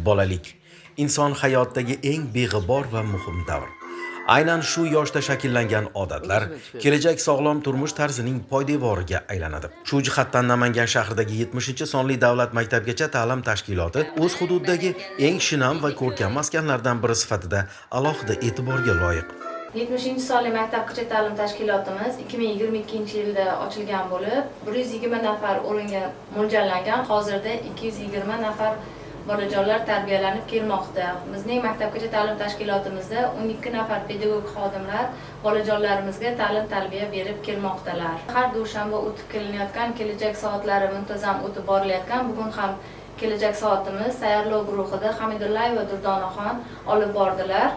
Bolalik inson hayotidagi eng beg'ubor va muhim davr. Aynan shu yoshda shakllangan odatlar kelajak sog'lom turmush tarzining poydevoriga aylanadi. Shu jihatdan Namangan shahridagi 70-sonli davlat maktabgacha ta'lim tashkiloti o'z hududidagi eng shinam va ko'rkam maskanlardan biri sifatida alohida e'tiborga loyiq. 70-sonli maktabgacha ta'lim tashkilotimiz 2022-yilda ochilgan bo'lib, 120 nafar o'ringa mo'ljallangan. Hozirda 220 nafar bolajonlar tarbiyalanib kelmoqda. Bizning maktabgacha ta'lim tashkilotimizda 12 nafar pedagog xodimlar bolajonlarimizga ta'lim tarbiya berib kelmoqdalar. Har dushanba o'tib kelinayotgan kelajak soatlari muntazam o'tib borilayotgan. Bugun ham kelajak soatimiz tayyorlov guruhida Hamidullayeva Durdonaxon olib bordilar.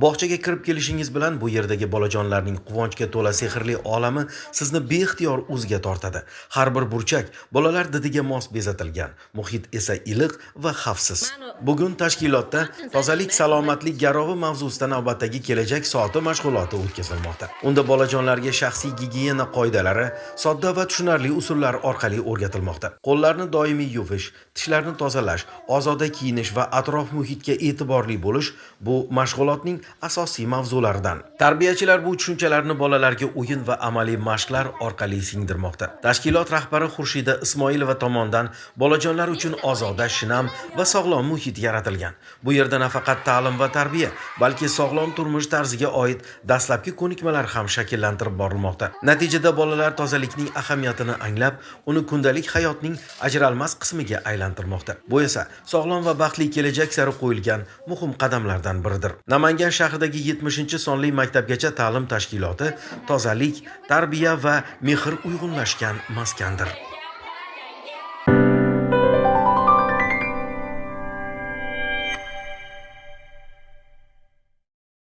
Bog'chaga kirib kelishingiz bilan bu yerdagi bolajonlarning quvonchga to'la sehrli olami sizni beixtiyor o'ziga tortadi. Har bir burchak bolalar didiga mos bezatilgan, muhit esa iliq va xavfsiz. Bugun tashkilotda tozalik salomatlik garovi mavzusida navbatdagi kelajak soati mashg'uloti o'tkazilmoqda. Unda bolajonlarga shaxsiy gigiyena qoidalari sodda va tushunarli usullar orqali o'rgatilmoqda. Qo'llarni doimiy yuvish, tishlarni tozalash, ozoda kiyinish va atrof muhitga e'tiborli bo'lish bu mashg'ulotning asosiy mavzularidan. Tarbiyachilar bu tushunchalarni bolalarga o'yin va amaliy mashqlar orqali singdirmoqda. Tashkilot rahbari Xurshida Ismoilova tomonidan bolajonlar uchun ozoda, shinam va sog'lom muhit yaratilgan. Bu yerda nafaqat ta'lim va tarbiya, balki sog'lom turmush tarziga oid dastlabki ko'nikmalar ham shakllantirib borilmoqda. Natijada bolalar tozalikning ahamiyatini anglab, uni kundalik hayotning ajralmas qismiga aylantirmoqda. Bu esa sog'lom va baxtli kelajak sari qo'yilgan muhim qadamlardan biridir. Namangan shahridagi 70-sonli maktabgacha ta'lim tashkiloti tozalik, tarbiya va mehr uyg'unlashgan maskandir.